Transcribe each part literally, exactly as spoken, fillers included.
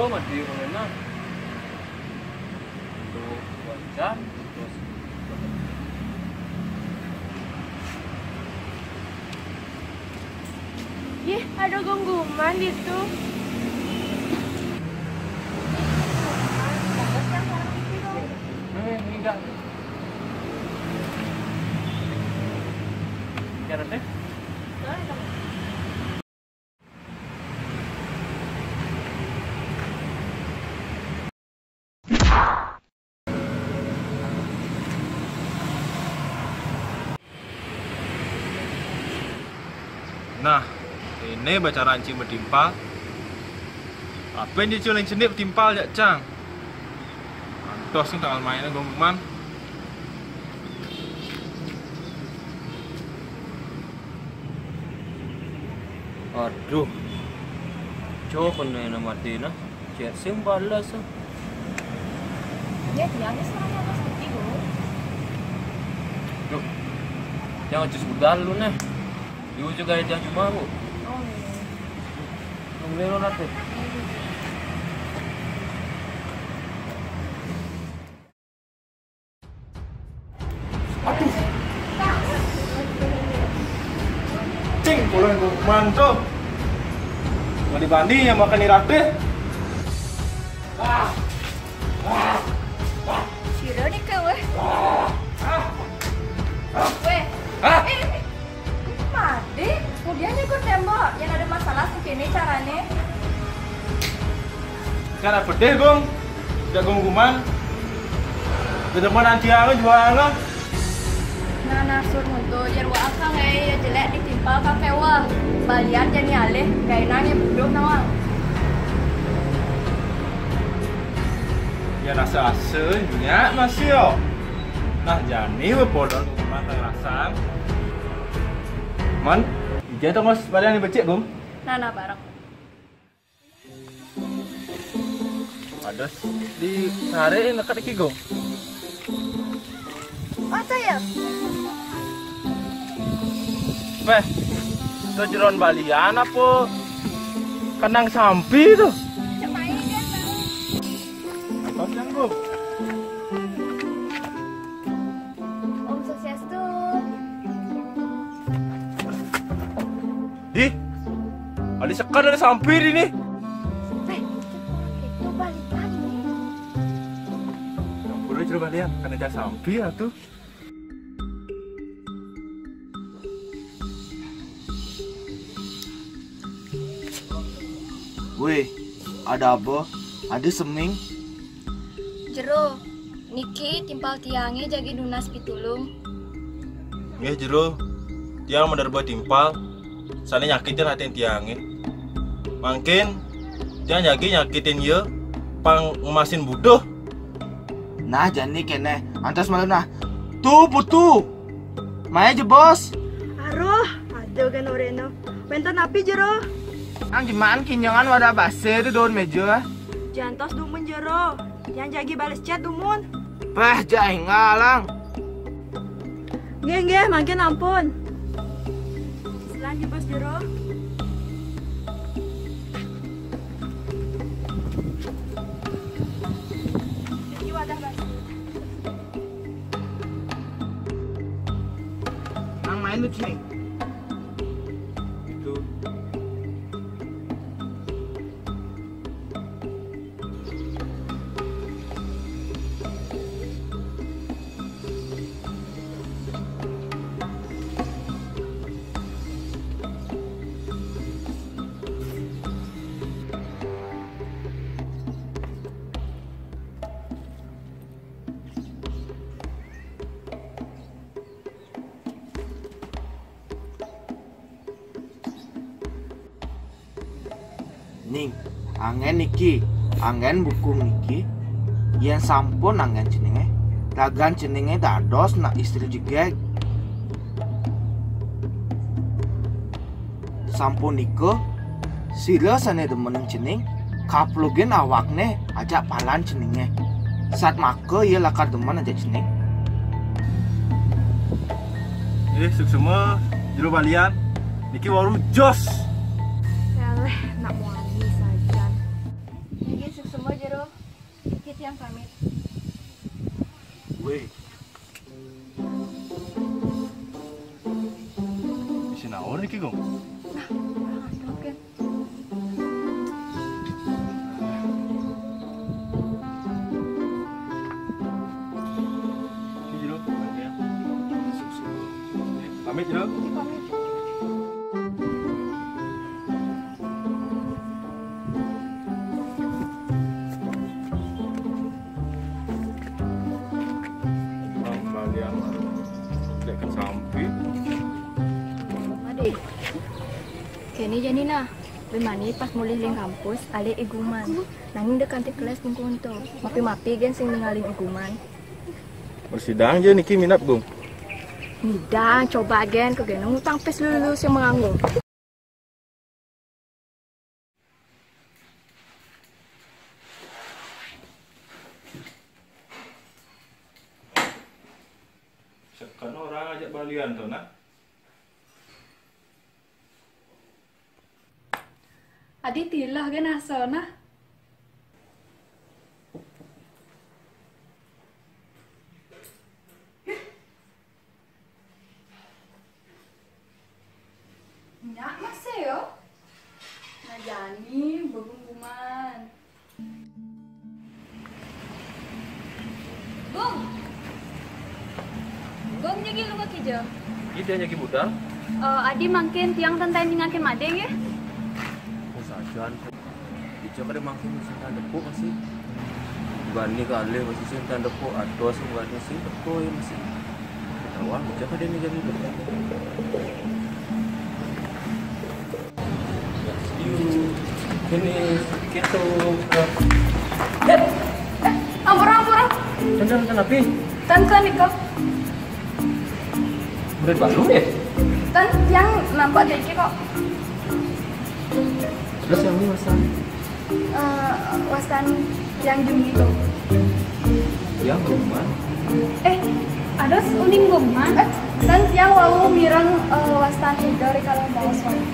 Oh, mati, mana? Untuk wajan, terus Ih, ada gengguman gitu. Eh, ini enggak. Biar deh. Nah, ini bacara anci betimpal. Apa yang diculing seni betimpal jak cang? Antos kan tanggal mainnya gongguman. Aduh. Cok, kena nama Tina. Cek sing balas ah. Ya, tiangnya sekarang atas putih loh. Duh. Jangan cus budal lu nih. Di ujung kayak tiang cuma bu. Oh iya. Nungguin lu nanti. Aduh. Cing, pulang gongguman tuh. Bandi-bandi yang makan irate. Ah. Sira nih ke weh. Weh. Ah. Eh, eh. Made, kemudian ikut tembok. Yang ada masalah sih ini caranya. Cara pedih, Gong. Tidak gongguman. Tidak mau nanti aku jual lah. Nah, nasur mutu, ya ruang kang eh, ya jelek ditimpal kang kewa. Balian jani alih, gak enak ya buduh nawang. Ya rasa-rasa nyak masih yo. Nah, jani we podon rumah kang rasang. Man, ija to mas badan becek, Gong. Nah, nah, bareng. Ada di sare lekat iki, Gong. Apa ya? Peh, itu jeron balian apa kandang sampi tuh? Coba ini kan. Apa yang, Gong? Om Swastiastu. Di, ada sekar ada sampi di nih. Eh, itu balian nih. Udah jeron balian, kan ada sampi ya tuh. Weh, ada apa? Ada seming? Jero, niki timpal tiangnya jagi nunas pitulung. Nggih, Jero. Tiang menderba timpal, sane nyakitin atin tiange. Mangkin tiang jagi nyakitin ye pang ngemasin buduh. Nah, jani kene. Antos malu nah. Tu putu. Mae jebos. Aruh, aduh kan oreno. Wenten api jero. Ang jeman kinyangan wadah base itu daun meja. Jantos dumun jero. Yang jagi balas chat dumun. Pah, jai ngalang. Nggih, nggih, mangkin ampun. Selanjut bos jero. Iki wadah basi. Ang main lucu nih. Itu. Ning, angen niki, angen buku niki, yen sampun angen jenenge, ragan jenenge dados nak istri jegeg. Sampun nika, sira sane demeneng jeneng, kaplugin awakne ajak palan jenenge. Sat maka ia lakar demen ajak jeneng. Eh, suksema, jero balian. Niki waru jos. Eleh, nak muani sajan. Tiang pamit. Woi. Isi naon niki, Gong? Nah, nah, kan. Ini dulu, ya. Pamit dulu. Pamit. Bang, balian, Mak. Cek ke samping. Ade. Kene jani nah. Bemani pas mulih ling kampus, ale iguman. Nanging dek kanti kelas bungkung to. Mapi-mapi gen sing ningalin iguman. Bersidang je niki minap, Gung. Midang, coba gen, ke genung utang pes lulus yang menganggur. Sekan orang ajak balian to, nah. Adi tilah gen asa, nah. Nyak masih yo. Nah, jani begungguman. Gung. Gung, nyegi lu kaki je. Ih, tiang nyegi budal. Eh, adi mangkin tiang tentai ningakin madeng ya. Oh, sajan. Ijo kada mangkin musim tahan depuk masih. Bani kalih masih musim tahan depuk, atos bani sing teko ya masih. Ketawa, ijo kada ini jadi depuk. Yuk, ini gitu. Eh, eh, ampura, ampura. Tante, tante, tapi Tante nih kok. Murid baru deh. Tan, yang nampak deh kok. Terus yang ini masa? Eh, wastan tiang Juni lo. Tiang Gungman. Eh, ada uning Gungman. Eh, dan tiang wau mireng, eh, wastan Ida ri kalau mau suami.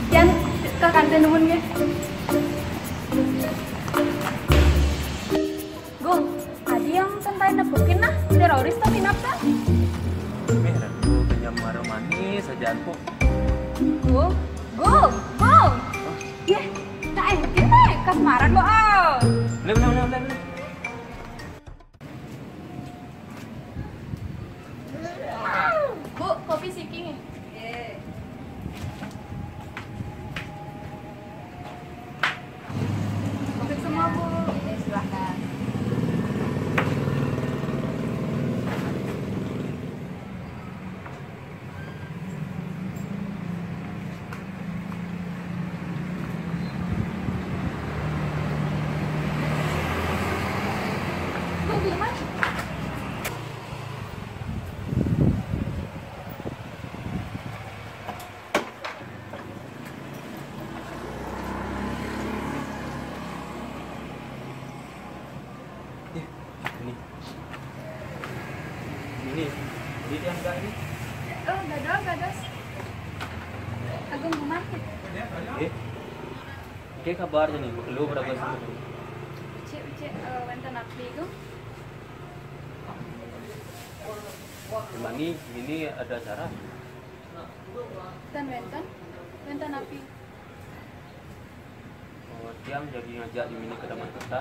Tiang ke kantin nuhun ya. Gung, adi yang tentai nepukin nah, teroris tuh minap tak? Meh, ratu kenyam marah manis aja anpo. Gung, Gung, Gung. Yeh, tak engkin deh, kasmaran lo ah. Lem, lem, lem, lem, lem. Bu, kopi siking ya? Iya. Kopi semua, Bu. Iya, silakan. Ini. Ini. Ini dia enggak ini? Oh, dados, dados. Agung Gumang. Eh? Oke, kabar jadi lu berapa sih? Cek, cek, eh, wonten api itu. Ini, ini ada acara. Ten wonten, wonten api. Oh, tiang jadi ngajak di mini ke taman kota.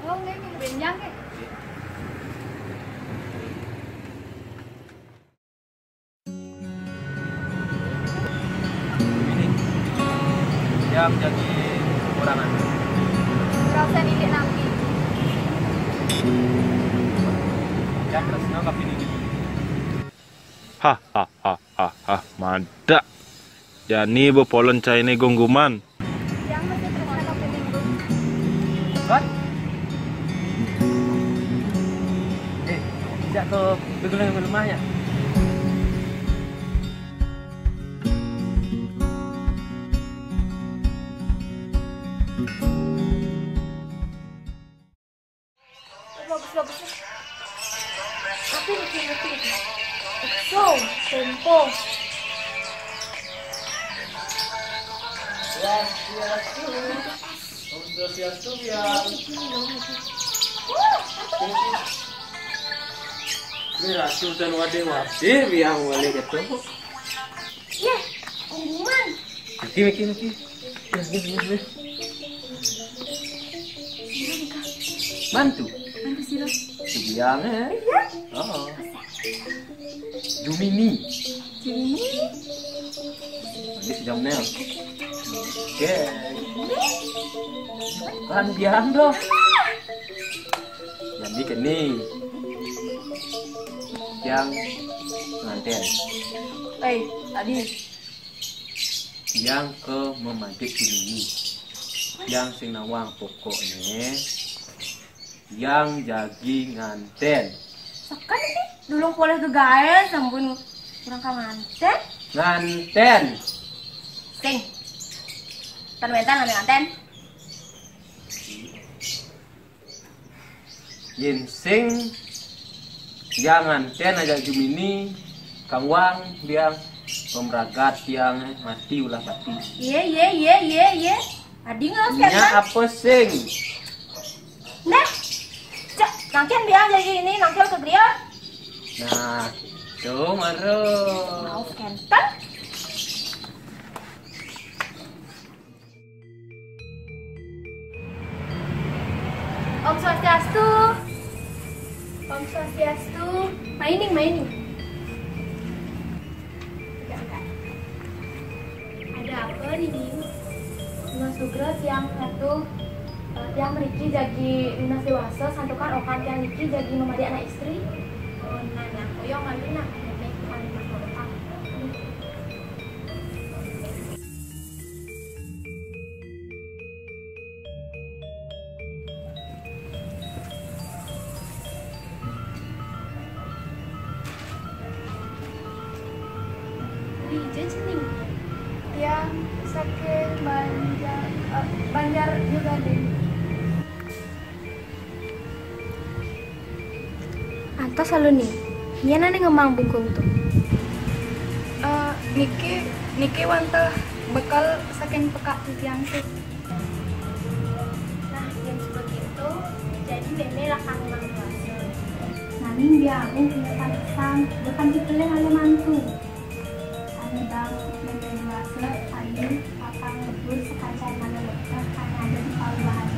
Oh, nggih, nggih, benjang nggih. Iya. Ini. Tiang jadi kekurangan. Rasa nilik nampi. Tiang tresno ka pini. Hahaha, madak. Jani bepolon caine gungguman. Yang masih terasa kopi minggu. Kan? Eh, bisa ke begelang rumah ya? Bagus, bagus. Tapi ngerti-ngerti. So, tempo. Swastiastu, Biang. Ini Ratu dan Wade-Wade, Biang, balik ketemu. Iya, pengumuman. Miki, Miki, Miki. Iya, iya, iya, iya. Mantu. Mantu sira. Biang, eh? Iya. Oh. Jumini. Jumini. Ini si Jamnel. Oke. Kan Biang dong. Jadi kini Biang nganten. Eh, tadi Biang ke memantik Jumini. Biang sing nawang pokoknya. Yang jagi nganten. Seken sih, dulu boleh gegae, sampun kurang ka nganten. Nganten. Sing. Tan wetan nganten. Yen sing yang nganten aja Jumini, kang wang Biang pemragat yang mati ulah mati. Iya, iya, iya, iya, iya. Adi ngelos kan? Apa sing? Nah, cek, nangkin Biang jadi ini, nangkin ke griot. Nah, tuh maro. Mau kenten. Om Swastiastu. Om Swastiastu. Maining, maining. Enggak, enggak. Ada apa nih, Ning? Mas Nugroh tiang ngatuh, eh, tiang mriki jagi nunas dewasa, santukan okan tiang niki jagi memadi anak istri. Oh, nah, nah, koyong malu nah, nenek paling tak. Ija cening. Tiang saking Banjar, eh, Banjar juga, Ding. Antos alun ni, yen ane ngemang bungkung tu. Eh, niki, niki wantah bekal saking pekak titiang tu. Nah, yen begitu, jadi meme lakang mang puasa. Nanging dia aku punya panesan, bukan dipilih oleh mantu. Ane bang meme dewasa, ayu, lakang lebur, sekacan mana lecah, ane ada di paluahan.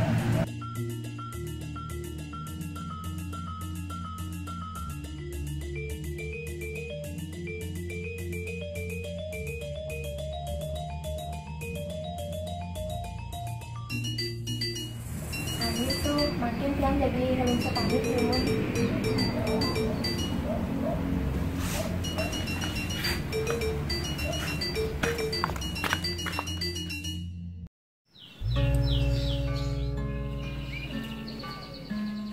Nah, ini tuh makin tiang jadi helm sekali di rumah.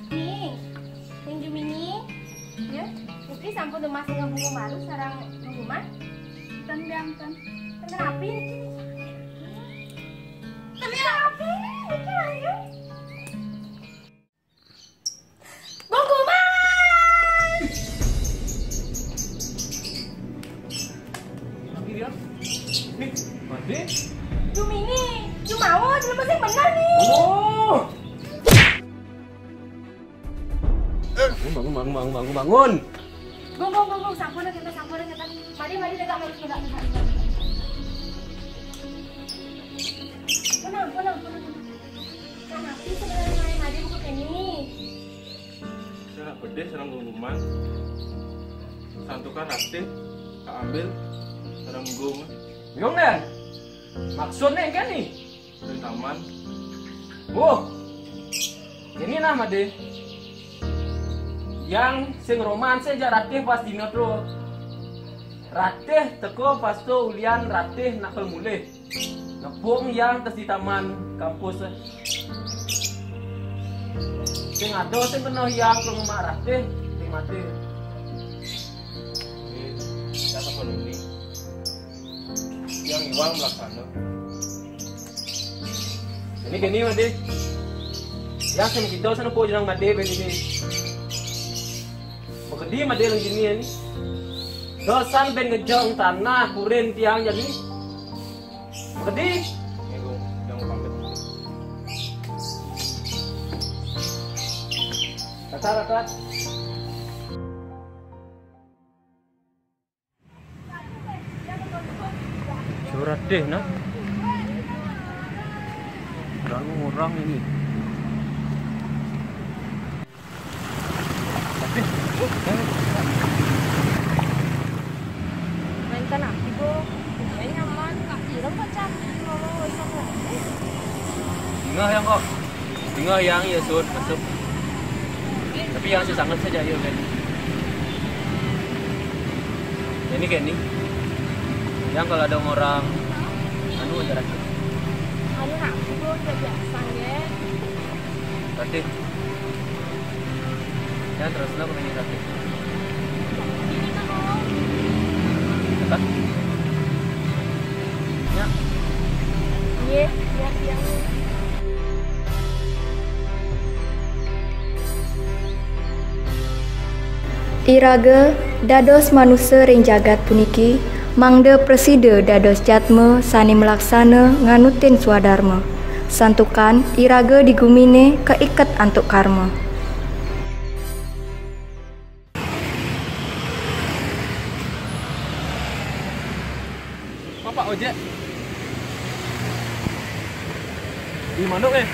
Ning, Ning Jumini. Ya, Putri sampun rumah sing ngebunga malu sarang ngebuman. Ten, Biang, ten. Ten, kenapa ini? Ten, kenapa ini? Ini ayo. Gonggoman! Nih, mati. Jumini, Jumawo, jelema sing bener nih. Oh. Bangun, bangun, bangun, bangun, bangun, bangun. Gong, gong, gong, gong, sampun kita, sampun kita. Mari, mari, tegak, mari, tegak, tegak. Tenang, tenang, tenang. Nah, napi sebenarnya main aja buku ini. Saya nak pedih sareng gungguman. Santukan ratih, tak ambil sareng gung. Bingung, Den? Maksudnya kan nih? Dari taman. Oh. Ini nah, Made. Yang sing romanse jak ratih pas dino tu. Ratih teko pas tu ulian ratih nak mulih. Ngepung yang tes di taman kampus, eh. Sing ado sing kena yang ke rumah ratih, sing mati. Ini siapa pun ini? Yang iwang melaksana. Ini gini, Made. Yang sing kita sana po jenang Made ben ini. Pegedi Made lang gini ya ni. Dosan ben ngejong tanah kurin tiang jadi. Pegedi. Ini gua yang pamit. Surat deh, nah. Orang, orang ini. Tapi, oh, eh. Main tanah, ibu. Main nyaman. Orang pacar. Kalau ikan lagi. Enggak ya kok. Tinggal yang, iya, Sun, masuk. Tapi yang sesangat saja, iya, kan. Ini kayak ini. Yang kalau ada orang anu aja lah. Anu, nah, itu udah biasa ya. Berarti yang terus kenapa ini, berarti? Ini kan, oh. Apa? Ya. Iya, iya, iya. Iraga dados manusa ring jagat puniki, mangda prasida dados jatma sane malaksana nganutin swadarma. Santukan iraga di gumine kaiket antuk karma. Bapak ojek. Di manuk, eh?